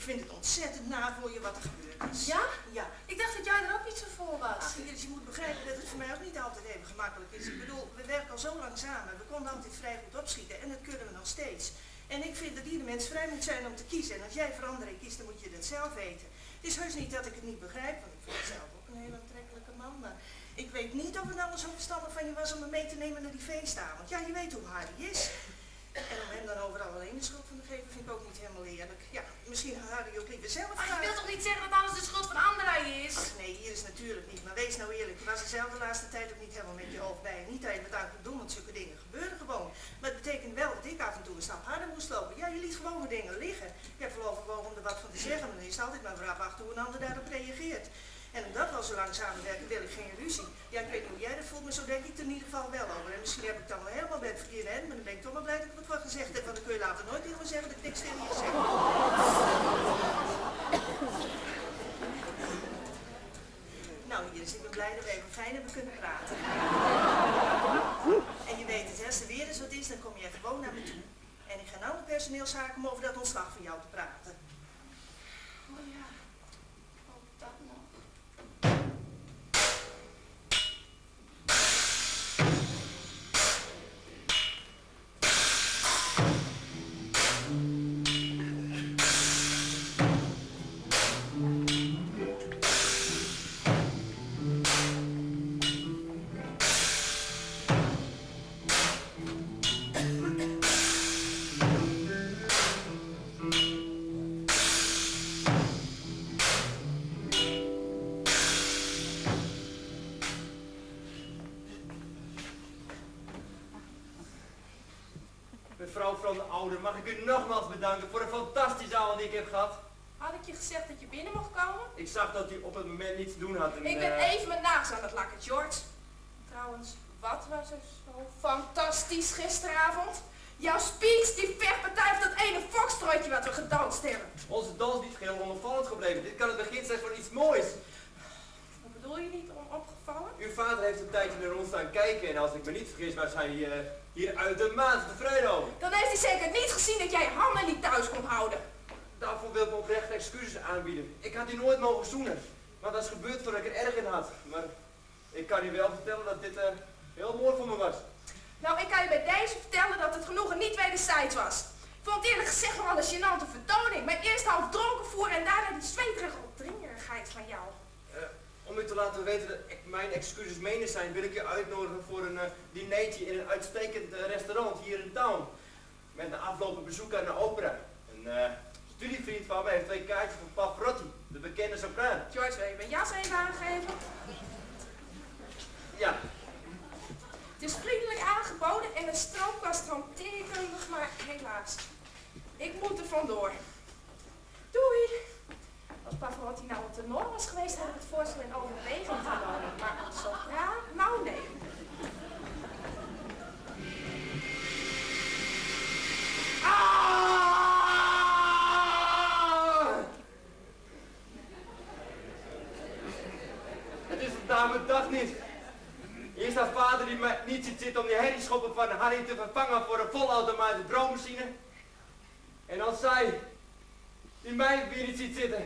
vind het ontzettend naar voor je wat er gebeurd is. Ja? Ja. Ik dacht dat jij er ook niet zo voor was. Ach, Iris, je moet begrijpen dat het voor mij ook niet altijd even gemakkelijk is. Ik bedoel, we werken al zo lang samen. We konden altijd vrij goed opschieten en dat kunnen we nog steeds. En ik vind dat ieder mens vrij moet zijn om te kiezen. En als jij voor André kiest, dan moet je dat zelf weten. Het is heus niet dat ik het niet begrijp, want ik vind het zelf ook een heel aantrekkelijke man. Maar ik weet niet of het nou zo verstandig van je was om hem mee te nemen naar die feestavond. Ja, je weet hoe hard hij is. En om hem dan overal alleen de schuld van te geven, vind ik ook niet helemaal eerlijk. Ja, misschien had Harry ook liever zelf Ach, je graag- wilt toch niet zeggen dat alles de schuld van André is? Ach, nee, hier is natuurlijk niet. Maar wees nou eerlijk, je was er zelf de laatste tijd ook niet helemaal met je hoofd bij. En niet dat je wat aan kunt doen, want zulke dingen gebeuren gewoon. Maar het betekent wel dat ik af en toe een stap harder moest lopen. Ja, je liet gewoon wat dingen liggen. Ik heb wel overwogen om er wat van te zeggen, maar dan is het altijd maar weer afwachten hoe een ander daarop reageert. En omdat we al zo lang samenwerken, wil ik geen ruzie. Ja, ik weet niet hoe jij dat voelt, maar zo denk ik er in ieder geval wel over. En misschien heb ik dan wel helemaal bij het verkeerde eind, maar dan ben ik toch maar blij dat ik wat van gezegd heb. Want dan kun je later nooit tegen me zeggen dat ik niks tegen je gezegd heb. Nou, hier is ik ben blij dat we even fijn hebben kunnen praten. En je weet het, hè, als er weer eens wat is, dan kom jij gewoon naar me toe. En ik ga nou de personeelszaak om over dat ontslag van jou te praten. Oh ja, ook dat nog. Mevrouw van de Oude, mag ik u nogmaals bedanken voor de fantastische avond die ik heb gehad. Had ik je gezegd dat je binnen mocht komen? Ik zag dat u op het moment niets te doen had. En, Ik ben eh, even mijn nagels aan het lakken, George. Trouwens, wat was er zo fantastisch gisteravond? Jouw speech, die vechtpartij of dat ene foxtrotje wat we gedanst hebben. Onze dans is niet geheel onopvallend gebleven. Dit kan het begin zijn van iets moois. Wat bedoel je niet onopgevallen? Uw vader heeft een tijdje naar ons staan kijken en als ik me niet vergis was hij eh, hier uitermate tevreden over. Dan heeft hij zeker niet gezien dat jij je handen niet thuis kon houden. Daarvoor wil ik me oprecht excuses aanbieden. Ik had u nooit mogen zoenen. Maar dat is gebeurd voordat ik er erg in had. Maar ik kan u wel vertellen dat dit eh, heel mooi voor me was. Nou, ik kan je bij deze vertellen dat het genoegen niet wederzijds was. Ik vond het eerlijk gezegd nogal een gênante vertoning. Mijn eerst half dronken voer en daarna die zweterige opdringerigheid van jou. Eh, om u te laten weten dat ik mijn excuses menens zijn, wil ik u uitnodigen voor een eh, dinertje in een uitstekend eh, restaurant hier in town. Met een aflopend bezoek aan de opera. Een eh, studievriend van mij heeft twee kaartjes voor Pavarotti, de bekende sopraan. George, wil je mijn jas even aangeven? Ja, Het is vriendelijk aangeboden en een stroomkast hanteerkundig, maar helaas. Ik moet er vandoor. Doei! Als Pavarotti nou een tenor was geweest, had ik het voorstel in overweging genomen. Maar een sopraan? Nou nee. Ah! Het is vandaag mijn dag niet. Eerst haar vader die mij niet ziet zitten om die herrieschoppen van Harry te vervangen voor een volautomatische broommachine. En dan zij, die mij weer niet ziet zitten.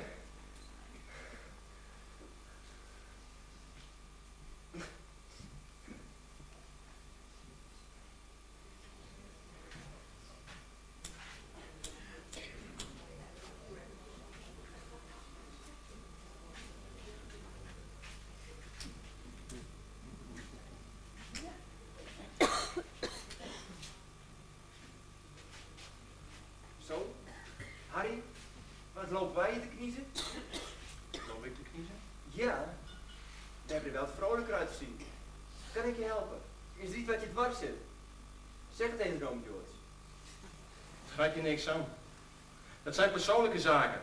Zo, Harry, wat lopen wij hier te kniezen? Loop ik te kniezen? Ja, we hebben er wel vrolijker uitgezien. Kan ik je helpen? Is er iets wat je dwars zit? Zeg het eens, oom George. Het gaat je niks aan. Dat zijn persoonlijke zaken.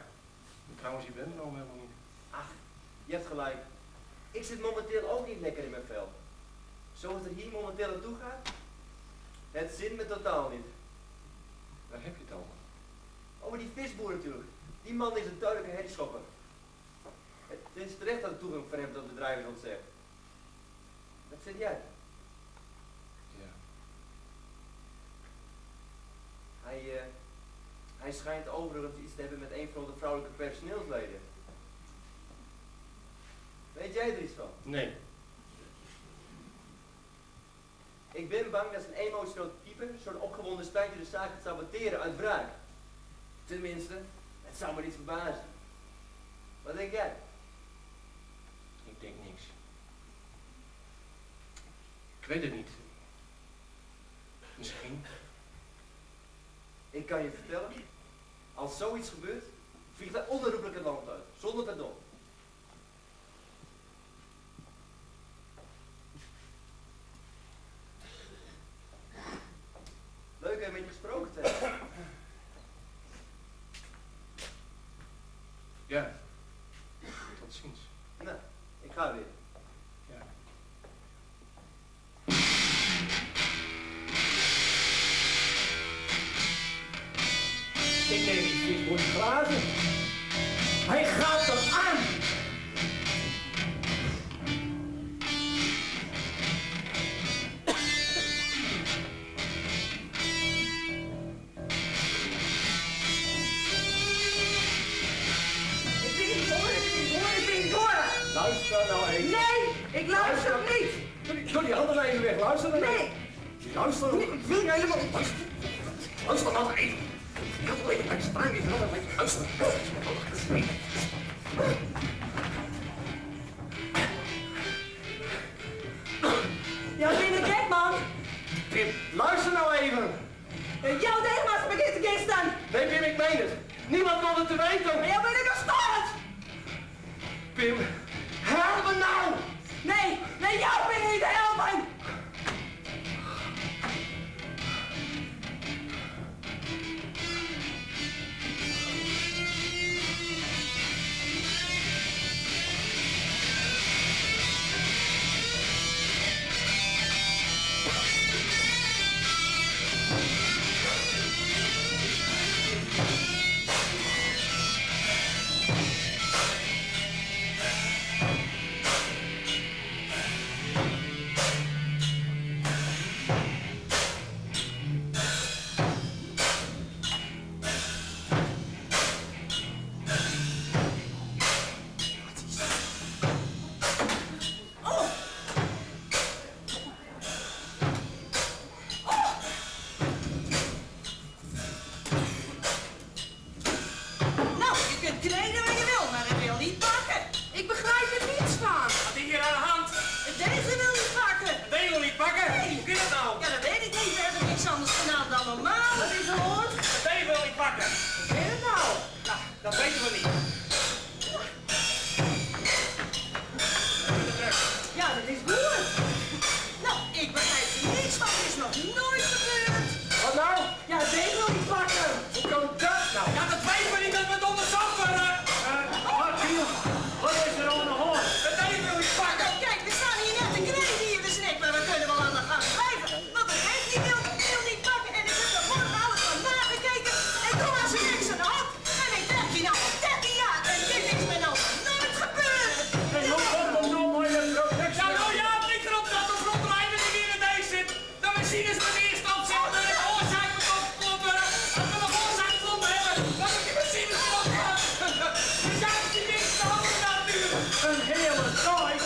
En trouwens, je bent mijn oom helemaal niet. Ach, je hebt gelijk. Ik zit momenteel ook niet lekker in mijn vel. Zoals het er hier momenteel aan toe gaat, het zint me totaal niet. Waar heb je het over? Over die visboer natuurlijk. Die man is een duidelijke herrieschopper. Het is terecht dat de toegang van hem tot het bedrijf is ontzegd. Wat vind jij? Ja. Hij, eh, Hij schijnt overigens iets te hebben met een van de vrouwelijke personeelsleden. Weet jij er iets van? Nee. Ik ben bang dat zijn emotioneel type, zo'n opgewonden stijntje de zaak gaat saboteren uit wraak. Tenminste, het zou me niet verbazen. Wat denk jij? Ik denk niks. Ik weet het niet. Misschien. Ik kan je vertellen, als zoiets gebeurt, vliegt hij onherroepelijk het land uit, zonder pardon. Leuk even met je gesproken te hebben. Ja. Tot ziens. Nou, ik ga weer. Ja. Ik neem die visboer glazen. Hij gaat er aan. Ik wil niet horen, ik wil niet horen, ik wil niet horen. Luister nou even. Nee, ik luister niet. Doe die, doe die handen nou even weg. Luister nou Nee. even. Luister. Nee, ik wil helemaal niet. Luister nou even. Ik kan wel even blijven staan. Ik kan wel even luisteren. Ja, ben ik gek, man. Pim, luister nou even. Jouw deeg maar spaghetti gisteren. Nee, Pim, ik meen het. Niemand komt het te weten. Maar jou ben ik gestoord. Pim, help me nou! Nee, nee, jou ben ik niet helpen. Nou, je kunt kneden wat je wil, maar het wil niet pakken. Ik begrijp er niets van. Wat is hier aan de hand? Het deeg wil niet pakken. Het deeg wil niet pakken? Nee. Hoe kan dat nou? Ja, dat weet ik niet. We hebben niks anders gedaan dan normaal. Wat is er hoor? Het deeg wil niet pakken. Hoe kan dat nou? Nou, dat weten we niet. Ja, dat is boer. Nou, ik begrijp er niks van. Het is nog nooit gebeurd. Wat nou? Ja, het deeg wil niet pakken. Hoe kan dat nou? Ja, dat weten we niet, dat we het onderzocht worden. Wat is er aan de hand? Het deeg wil niet pakken. Kijk, we staan hier net te kneden hier dus net, maar we kunnen wel aan de gang blijven. Want het deeg die wil, wil niet pakken en ik heb er morgen alles van nagekeken. En toen was er niks aan de hand. En ik werk hier nou al 13 jaar en dit is me nou nooit gebeurd. En hoe komt het nou met de productie? Ja, nou ja, het ligt erop dat de verontreiniging die in het deeg zit. De machines met eerst opzetten, de oorzaak moet opgelost worden. Als we de oorzaak gevonden hebben, dan moet die machines weer opgaan. Dus ja, die niks te handen natuurlijk. Een hele tijd.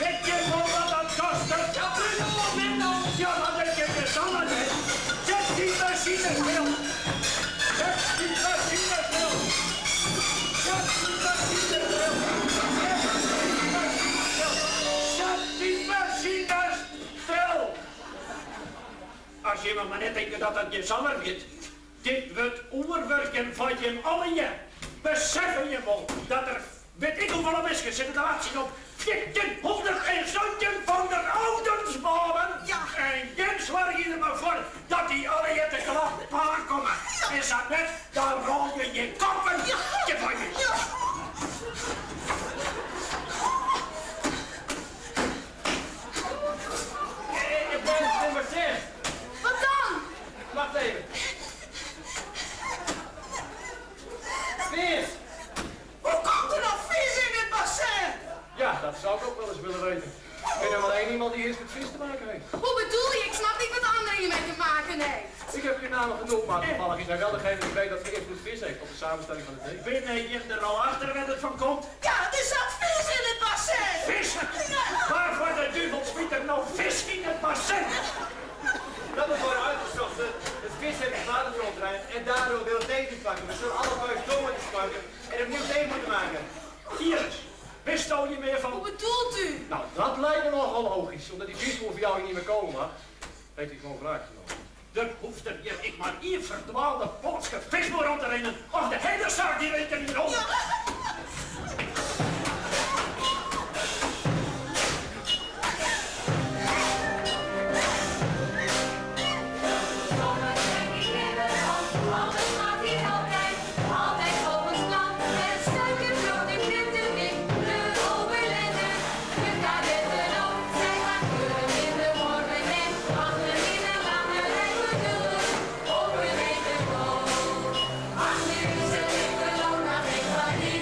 Weet je wel wat dat kost? Ja, bruto of netto. Ja, maar dat je het dan aan hebt. Zet die machine stil. Zet die machine stil. Zet die machine stil. Zet die machine stil. Als je maar net denkt dat dat je zomaar gaat. Dit wordt oerwerken van je allen. Beseffen je wel dat er weet ik hoeveel mensen zitten te wachten op 1417 van de oudensbomen. Ja. En Jens zorg je er maar voor dat die alle je te klap aankomen. Is dat net, dan rol je je koppen. Ja. Je van je. Ja. Ik ben het nummer 6. Wat dan? Wacht even. Vis! Hoe komt er nou vis in het bassin? Ja, dat zou ik ook wel eens willen weten. Ik ken er maar één iemand die iets met vis te maken heeft. Hoe bedoel je? Ik snap niet wat André hiermee te maken heeft. Ik heb je nou namen genoemd, maar toevallig is hij wel degene die weet dat voor invloed vis heeft op de samenstelling van de thee. Binne jim der al achter wêr't it fan komt? Ja, er zat vis in het bassin. Vis? Waar foar de duvel smyt er no fisk yn it bassin? Dat moet worden uitgezocht. Het vis heeft het water verontreinigd en daardoor wil het thee niet pakken. We zullen alle buis door moeten spuiten en opnieuw thee moeten maken. Iris, witsto hjir mear fan? Hoe bedoelt u? Nou, dat lijkt me nogal logisch, omdat die visboer voor jou hier niet meer komen mag. Heeft hij gewoon wraak genomen. Der hoecht der hjir ek mar ien ferdwaalde Poalske visboer rûn te rinnen, of de hiele saak dy rint der hjir om. Alles gaat hier altijd, altijd volgens plan. Het suikerbrood, de krentenwip, de overlennen, de kadetten ook. Zij gaan keuren in de morgen en wachten in een lange rij geduldig op hun eigen boot. Ach, nu is het in de nog geen paniek.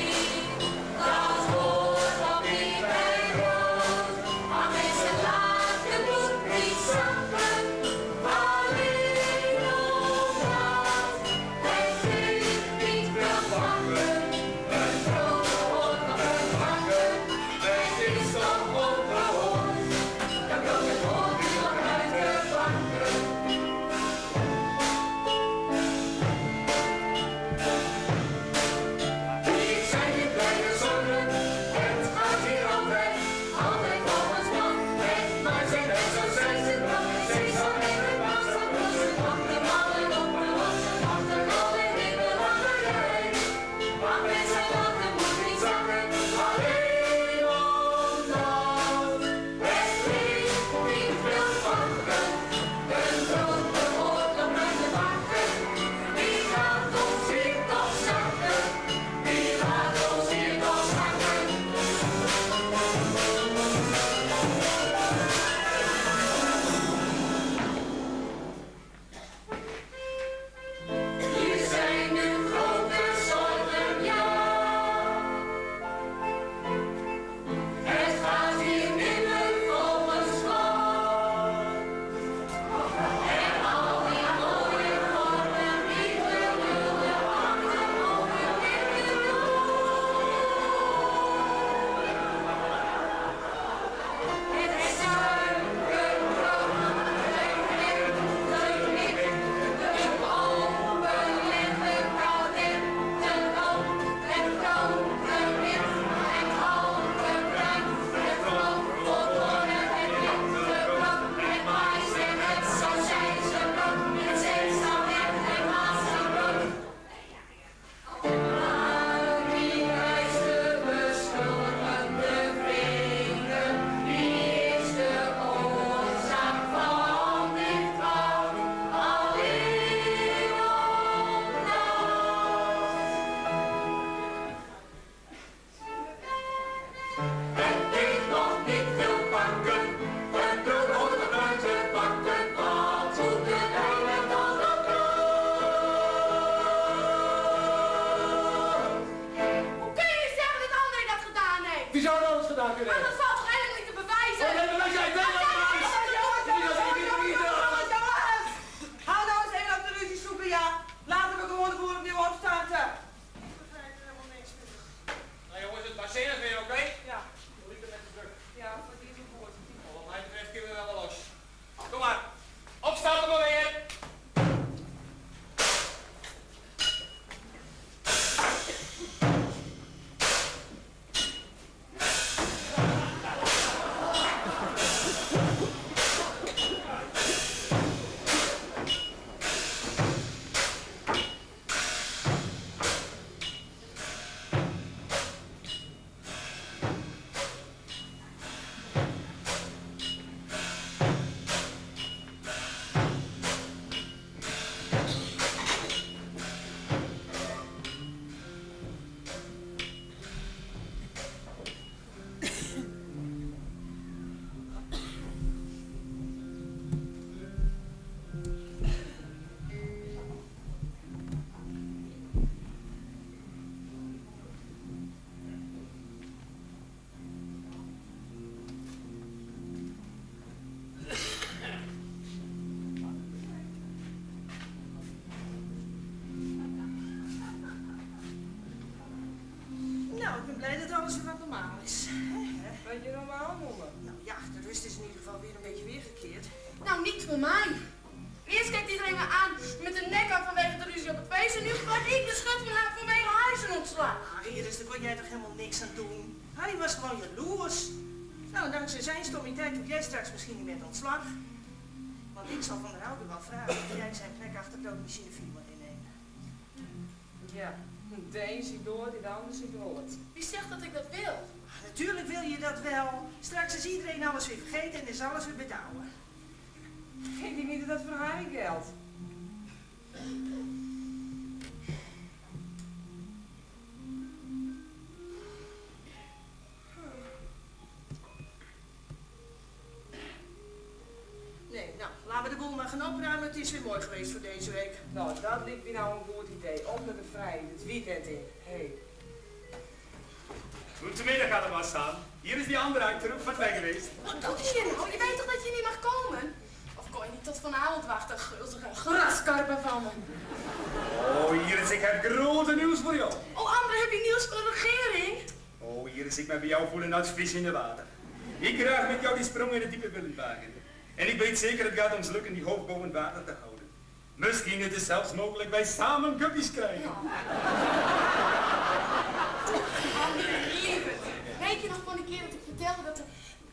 Blij dat alles weer wat normaal is. Hè, hè? Wat je normaal noemen. Nou ja, de rust is in ieder geval weer een beetje weergekeerd. Nou, niet voor mij. Eerst kijkt iedereen me aan met de nek aan vanwege de ruzie op het feest. En nu word ik de schuld van haar vanwege haar zijn ontslag. Ah, Iris, daar kon jij toch helemaal niks aan doen? Harry was gewoon jaloers. Nou, dankzij zijn stommiteit hoef jij straks misschien niet meer ontslag. Want ik zal van der Houden wel vragen of jij zijn plek achter broodmachine 4 moet innemen. Ja, de een ziet door, de ander ziet rood. Wie zegt dat ik dat wil? Ah, Natuurlijk wil je dat wel. Straks is iedereen alles weer vergeten en is alles weer bedouwen. Vind ik niet dat dat voor Harry geldt? Nee, nou, laten we de boel maar gaan opruimen. Het is weer mooi geweest voor deze week. Nou, dat lijkt me nou een goed idee. Op naar de vrij, het weekend in. Hey. Goedemiddag allemaal samen. Hier is die andere uit terug van weg geweest. Wat doe je nou? Je weet toch dat je niet mag komen? Of kon je niet tot vanavond wachten, gulzige graskarper van me? Oh, hier is ik heb grote nieuws voor jou. Oh, André, heb je nieuws van de regering? Oh, hier is ik me bij jou voelen als vis in de water. Ik graag met jou die sprong in het diepe willen wagen. En ik weet zeker, het gaat ons lukken die hoofd boven water te houden. Misschien het is zelfs mogelijk wij samen guppies krijgen. André, lieverd. Weet je nog van die keer dat ik vertelde dat,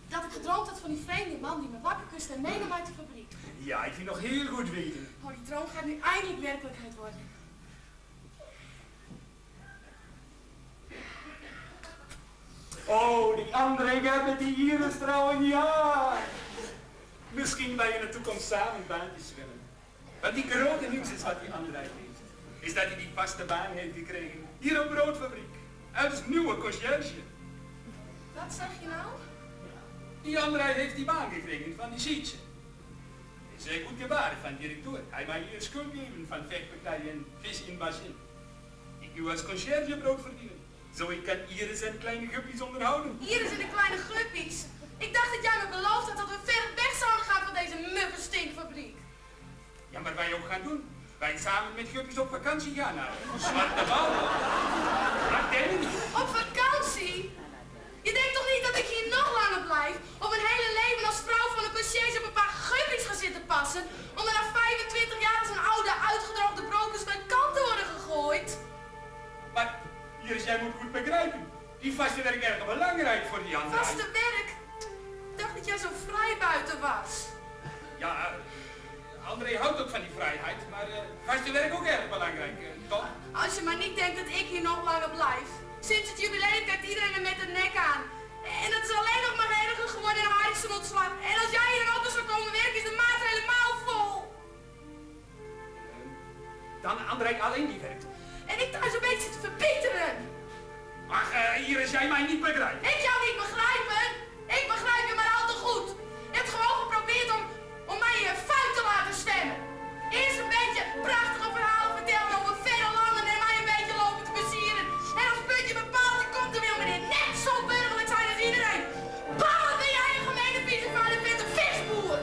dat ik gedroomd had van die vreemde man die me wakker kuste en meenam uit de fabriek? Ja, ik wil nog heel goed weten. Oh, die droom gaat nu eindelijk werkelijkheid worden. Oh, die André gaat met die Iris trouwen, ja. Misschien wij in de toekomst samen baantjes zwemmen. Want die grote nieuws is wat die André heeft. Is dat hij die vaste baan heeft gekregen. Hier op broodfabriek. Als nieuwe conciërge. Wat zeg je nou? Die André heeft die baan gekregen van die Sietse. Is een goed gebaar van directeur. Hij mag hier schuld geven van vechtpartij en vis in bassin. Ik nu als conciërge brood verdienen. Zo ik kan Iris en kleine guppies onderhouden. Hier zijn de kleine guppies. Ik dacht dat jij me beloofd had dat we ver weg zouden gaan van deze muffe stinkfabriek. Ja, maar wij ook gaan doen. Wij samen met guppies op vakantie gaan naar Zwarte Bal. Ardennen. Op vakantie? Je denkt toch niet dat ik hier nog langer blijf? Om mijn hele leven als vrouw van een conciërge op een paar guppies ga zitten passen? Om dan na 25 jaar als een oude uitgedroogde brokus bij kant te worden gegooid? Maar Iris, jij moet goed begrijpen. Die vaste werk erg belangrijk voor die anderen. Vaste werk? Ik dacht dat jij zo vrij buiten was. Ja, André houdt ook van die vrijheid, maar vaste werk ook erg belangrijk, toch? Als je maar niet denkt dat ik hier nog langer blijf. Sinds het jubileum kijkt iedereen me met de nek aan. En dat is alleen nog maar erger geworden in Harry zijn ontslag. En als jij hier dan ook eens zou komen werken, is de maat helemaal vol. Dan André alleen die werkt. En ik thuis een beetje te verbitteren. Ach, Iris, jij mij niet begrijpt. Ik jou niet begrijpen. Ik begrijp je maar al te goed. Je hebt gewoon geprobeerd om mij je fout te laten stemmen. Eerst een beetje prachtige verhalen vertellen over verre landen en mij een beetje lopen te versieren. En als puntje bepaald komt, dan wil meneer net zo burgerlijk zijn als iedereen. Bam, wat ben jij een gemene vieze vuile vette visboer.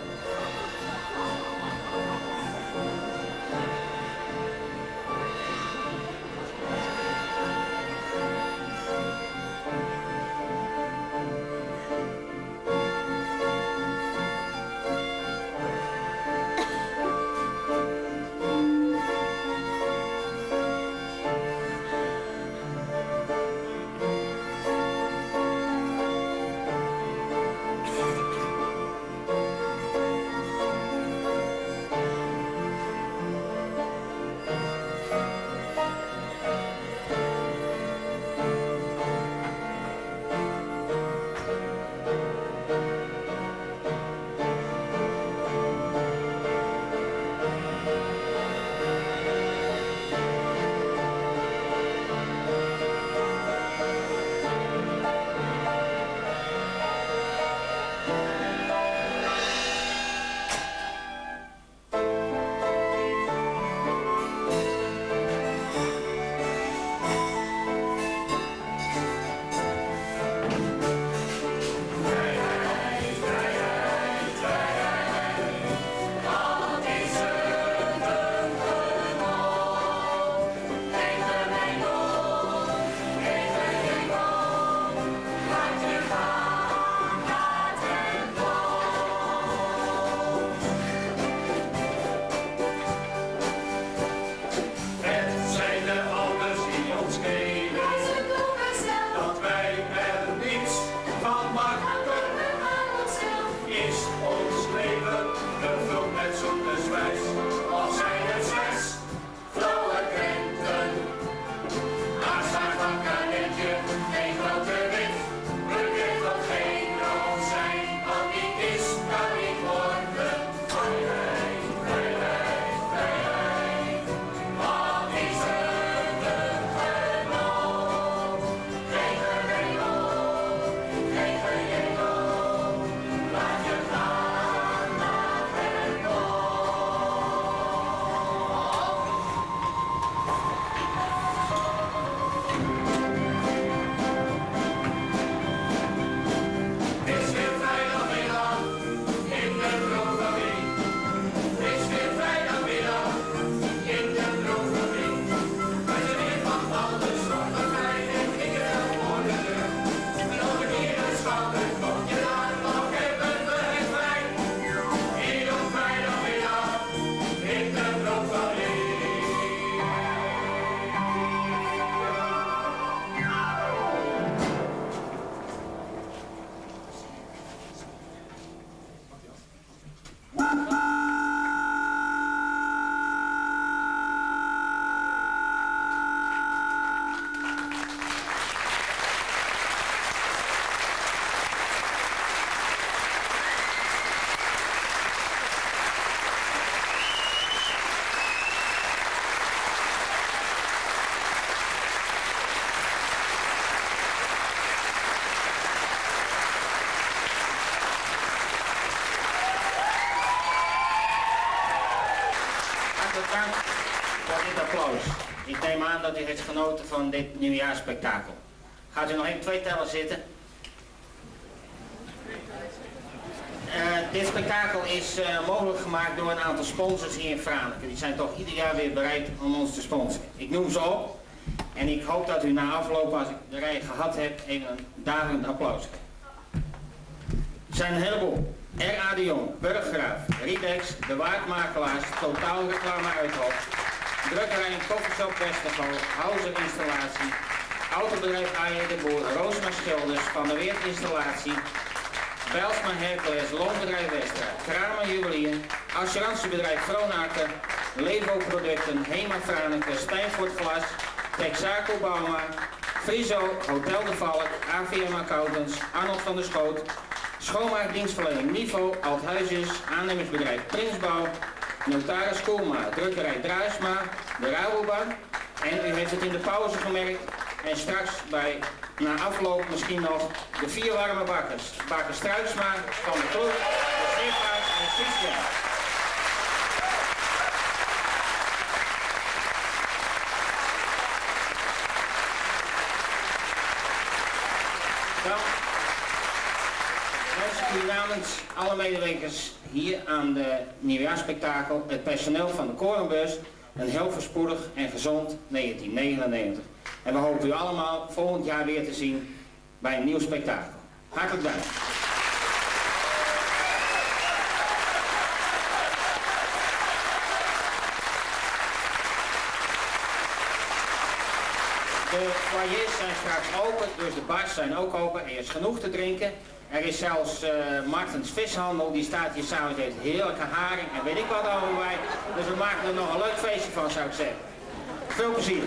Hartelijk dank voor dit applaus. Ik neem aan dat u heeft genoten van dit nieuwjaarsspektakel. Gaat u nog even twee tellen zitten? Uh, dit spektakel is uh, mogelijk gemaakt door een aantal sponsors hier in Franeker. Die zijn toch ieder jaar weer bereid om ons te sponsoren. Ik noem ze op en ik hoop dat u na afloop, als ik de rij gehad heb, even een daverend applaus krijgt. Het zijn een heleboel. R.A. de Jong, Burggraaf, Ridex, De Waardmakelaars, Totaal Reclame Uithof, Drukkerij en Koffieshop Westergo, Hauser Installatie, Autobedrijf A.J. de Boer, Roosma Schilders, Van der Weert Installatie, Bijlsma Hercules, Loonbedrijf Westra, Kramer Juwelier, Assurantiebedrijf Vroonacker, Levo Producten, Hema Franeker, Stijnvoort Glas, Texaco Bauma, Friso, Hotel de Valk, AVM Accountants, Arnold van der Schoot, Schoonmaakdienstverlening Nivo, Althuisjes, Aannemersbedrijf Prinsbouw, Notaris Koelma, Drukkerij Druisma, de Rabobank. En u heeft het in de pauze gemerkt en straks bij na afloop misschien nog de vier warme bakkers. Bakker Struisma, Van de Kloek, de Scheepvaart en Suske. Dan wens ik u namens alle medewerkers hier aan de nieuwjaarsspektakel, het personeel van de Korenbeurs, een heel voorspoedig en gezond 1999. En we hopen u allemaal volgend jaar weer te zien bij een nieuw spektakel. Hartelijk dank. De foyers zijn straks open, dus de bars zijn ook open. Er is genoeg te drinken. Er is zelfs uh, Martens Vishandel, die staat hier samen met heerlijke haring en weet ik wat allemaal bij. Dus we maken er nog een leuk feestje van, zou ik zeggen. Veel plezier.